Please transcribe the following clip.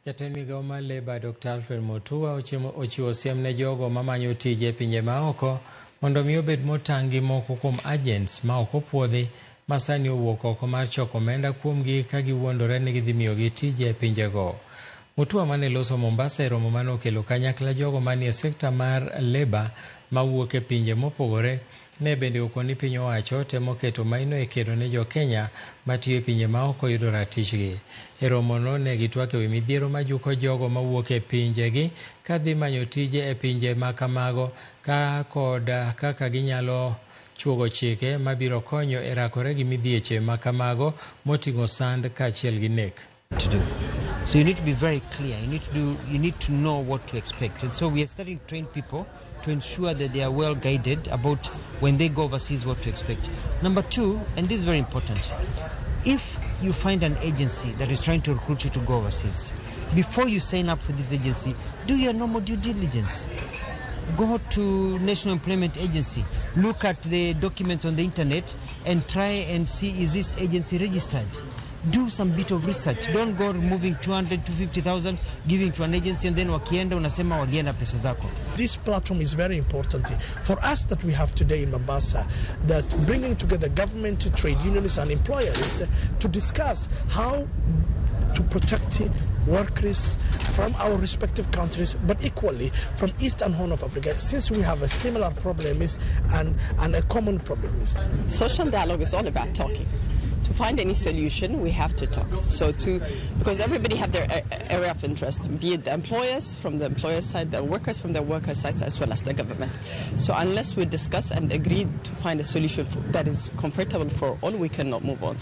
Jatend migao mar Labour Dr. Alfred Mutua ochiwo siem ne jogo mamanyo tije e pinje maoko mondo mi obed motang' gi moko kuom agents ma ok opuodhi ma sani owuok oko mar choko omenda kuomgi ka giwuondore ni gidhi miyogi tije e pinjego. Mutua mane loso Mombasa e romo mane okelo kanyakla jogo manie sekta mar Labour mawuok e pinje mopogore ne bende okoni piny owacho temo keto maino e kedo ne jo-Kenya matiyo e pinje maoko yudo ratichgi. E romono ne gitwak e wi midhiero majuko jogo mawuok e pinjegi kadhi manyo tije e pinje ma kamago ka kod kaka ginyalo chuogo chike mabiro konyo e rakore gi midhieche ma kamago moting'o sand kaachiel gi nek. To do. So you need to be very clear. You need to know what to expect. And so we are starting to train people to ensure that they are well guided about when they go overseas what to expect. Number two, and this is very important, if you find an agency that is trying to recruit you to go overseas, before you sign up for this agency, do your normal due diligence. Go to National Employment Agency, look at the documents on the internet and try and see, is this agency registered? Do some bit of research. Don't go removing 200, 250,000, giving to an agency and then wakienda unasema walienda pesa zako. This platform is very important for us that we have today in Mombasa, that bringing together government, trade unions and employers to discuss how to protect workers from our respective countries, but equally from East and Horn of Africa, since we have a similar problems and a common problems. Social dialogue is all about talking. To find any solution, we have to talk. Because everybody have their area of interest, be it the employers from the employer side, the workers from the worker side, as well as the government. So unless we discuss and agree to find a solution that is comfortable for all, we cannot move on.